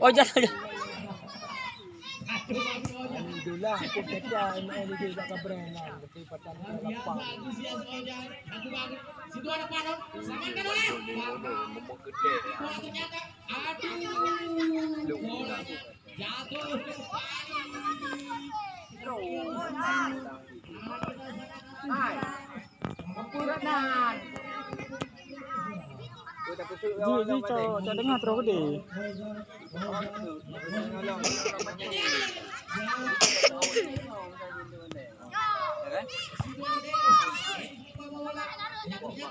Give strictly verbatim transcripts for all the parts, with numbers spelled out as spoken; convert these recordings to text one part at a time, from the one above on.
Oh, jangan, jangan. Alhamdulillah, aku kata main di Jakarta berenang, tapi patah lapang. Ji, ji, cok, cok deungoe troh keudeh.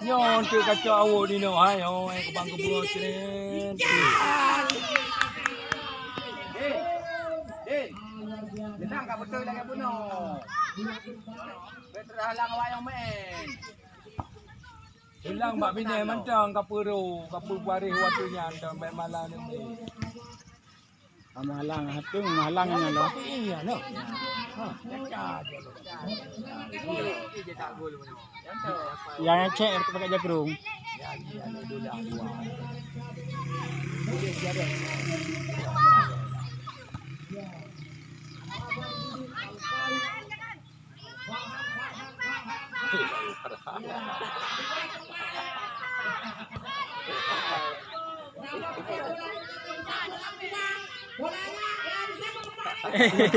Nyoe untuk kacau awak ni noh, hai, oh, eh, kebang kebuah cret. Din, Din, Din, Din, ka beutôi lagèe bunoe. Bèk teuhalang awak nyang main. Pulang bak binéh mantong ka peuro, ka peubaréh watèe nyan, dan bèk malam ni. Meuhalang, hati meuhalang nyan loh. Iya, noh. Ha, caca je. Nyang cek pakai jakrung. Ya, ya, ya, dua.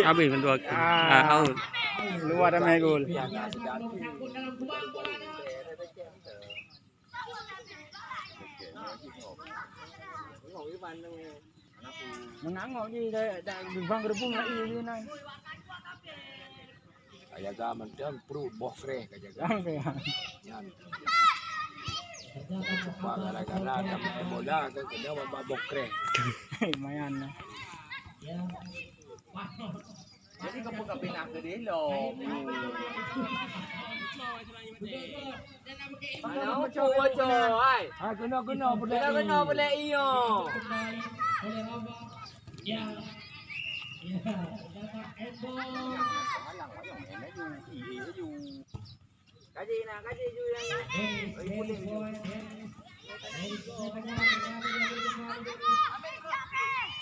Habis meutuah. Ah, out. Luar ramai gol. Meunangok jih, dah, dah geubang geureubueng lagi jih nan. Ka jaga mantong pruet boh kreh ka jaga. Oke. Nyan. Cuma gara-gara dah main bola, kan kena babah boh kreh. Lumayan lah. Jadi kamu ka pinah keudeh lom. Mana ucok-ucok, hai? Ha, kena, kena, boleh. Kena, kena, boleh, iyo. Kaji na, kaji ju yang ni.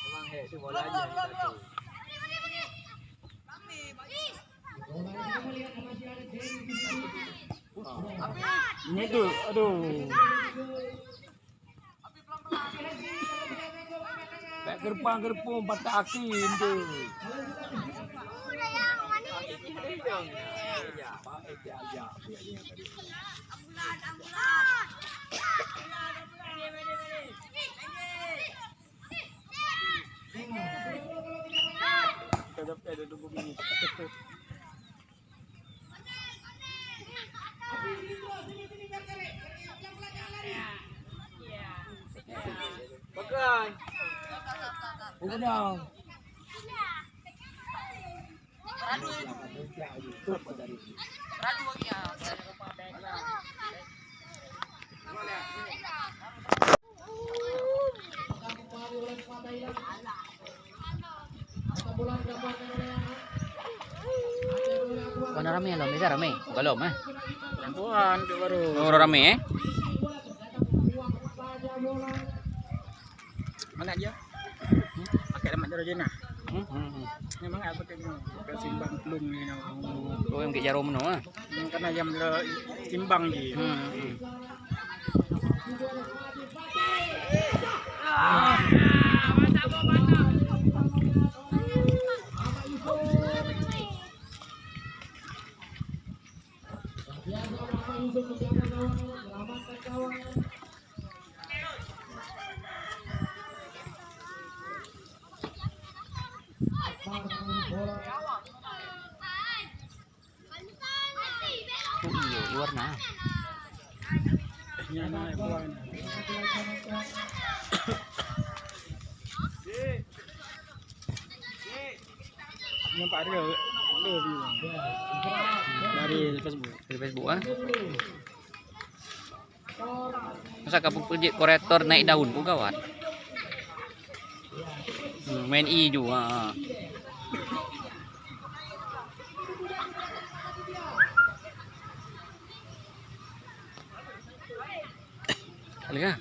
Memang hek tu bola je. Ini tu, aduh. Bèk geureumpang-geureumpang patah aki tu. Kita dapat ada tunggu bini. Bukan. Warna ramé lom, biasa ramé. Belum, eh? Bukan, tu baru. Oh, baru ramé, eh? Mana dia? Pakai lemak darah jenah. Hmm, hmm, hmm. Memang aku tengok ke simpang pelung ni, nah. Oh, yang kek jarum tu, ah. Hmm, karena yang le-, timbang je. Hmm, hmm. Oh iya, luar nah. Nampak dia. Dari Facebook. Dari Facebook, ah. Masa ka peujeuet korektor naik daun pun gawat. Hmm, main i ju, ha. Lihat.